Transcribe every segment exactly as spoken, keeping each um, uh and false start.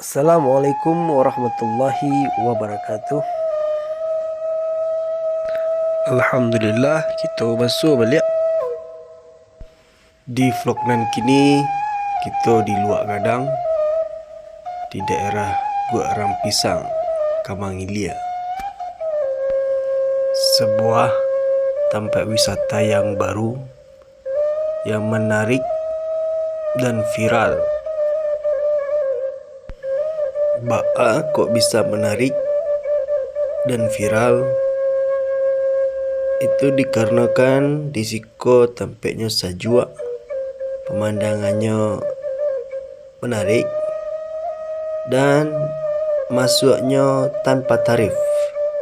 Assalamualaikum warahmatullahi wabarakatuh. Alhamdulillah, kito basuo baliak. Di vlog nan kini, kito di Luak Gadang, di daerah Guak Rampisang, Kamang Ilia. Sebuah tampek wisata yang baru, yang menarik dan viral. Baa kok bisa menarik dan viral? Itu dikarenakan di siko tampeknyo sajuak, pemandangannyo menarik, dan masuaknyo tanpa tarif,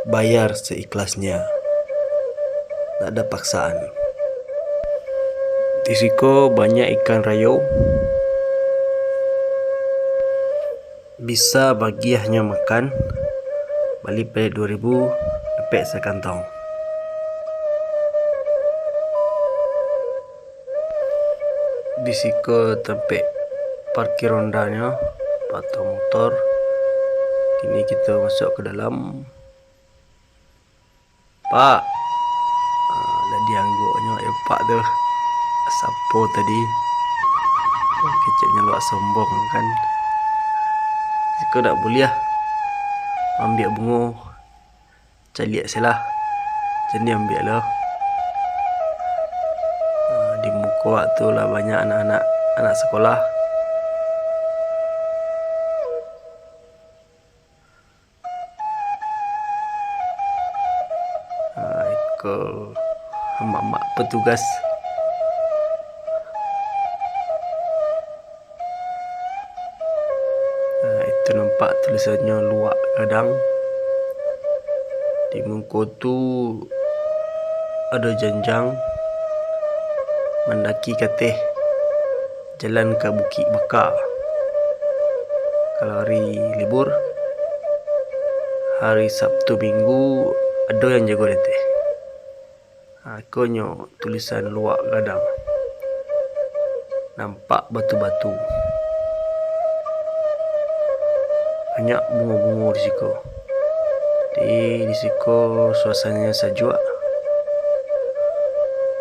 bayar seikhlasnya, tak ada paksaan. Di siko banyak ikan rayo, bisa bagiahnyo makan, bali pelet duo ribu, dapek sakantong. Di siko tampek parkir Honda-nyo, atau motor. Kini kito masuak ka dalam. "Pak." Ah, lah diangguknyo, "Eh, Pak tu, sapo tadi?" Wah, keceknyo luak sombong kan. Siko dak buliah ambiak bungo, caliak se lah. Jan diambiak lo. Ah, di muko awak tu lah banyak anak-anak, anak sekolah. Ah, iko mamak petugas. Ah, itu nampak tulisannyo Luak Gadang. Di muko tu ado janjang mandaki kateh, jalan ka Bukik Baka. Kalau hari libur, hari Sabtu Minggu, ado yang jago deteh. Ha, ikonyo tulisan Luak Gadang. Nampak batu-batu. Banyak bungo-bungo di siko. Jadi, di siko suasananyo sajuak.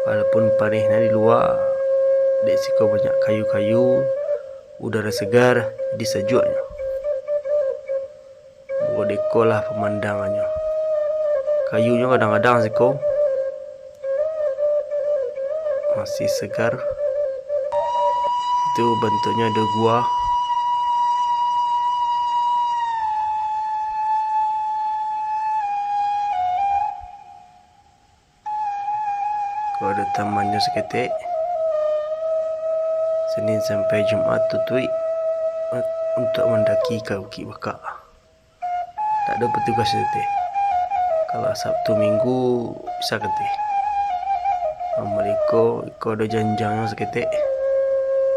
Walaupun paneh nan di lua, dek siko banyak kayu-kayu, udara segar, jadi sajuaknyo. Buek dek iko lah pamandangannyo. Kayunyo gadang-gadang siko. Masih segar. Itu bantuaknyo ado gua. Ko ado tamannyo saketek. Senin sampai Jumaat tutuik untuak mandaki ka Bukik Baka. Tak ado petugas tu teh. Kalau Sabtu Minggu bisa ka teh. Amun iko, iko ado janjangnyo saketek,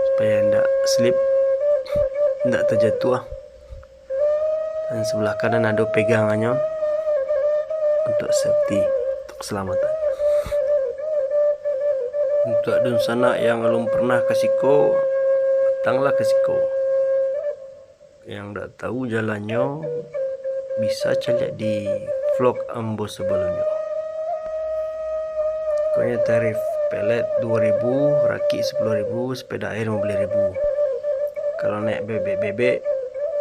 supaya indak slip, indak tajatuah. Dan sebelah kanan ado pegangannyo untuak safety, untuak keselamatan. Untuak dunsanak yang alun pernah ka siko, datanglah ka siko. Yang dak tahu jalannyo, bisa caliak di vlog ambo sabalumnyo. Pokoknyo tarif pelet duo ribu, rakik sapuluah ribu, sapeda aia limo baleh ribu. Kalau naik bebek-bebek,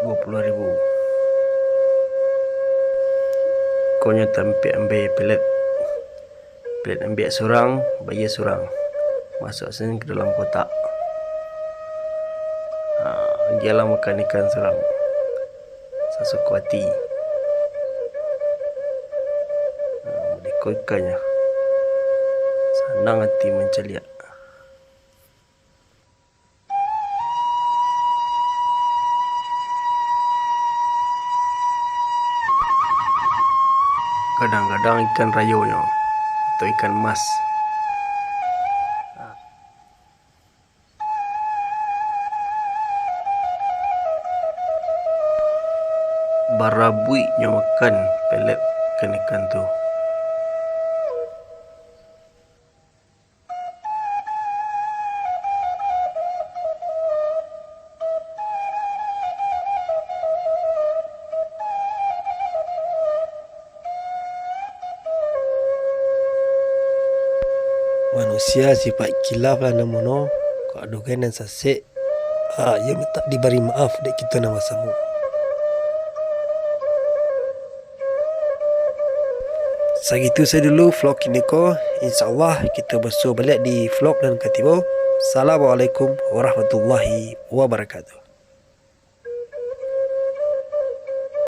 duo puluah ribu. Pokoknyo tampek ambiak pelet. Pelet ambiak surang, bayia surang. Masuak sen ka dalam kotak. Ha, agiahlah makan ikan surang. Sasuko ati. Ha, dek iko ikannyo. Sanang ati mancaliak. Gadang-gadang ikan rayonyo, atau ikan mas. Barabuiknyo makan pelet ikan-ikan tu. Ya, sifat khilaf lah namono, kok ado gai nan sasek, ah, iyo mintak dibari maaf dek kito nan basamo. Sagitu sajo dulu vlog kini ko. Insya Allah, kito basuo baliak di vlog nan ka tibo. Assalamualaikum warahmatullahi wabarakatuh.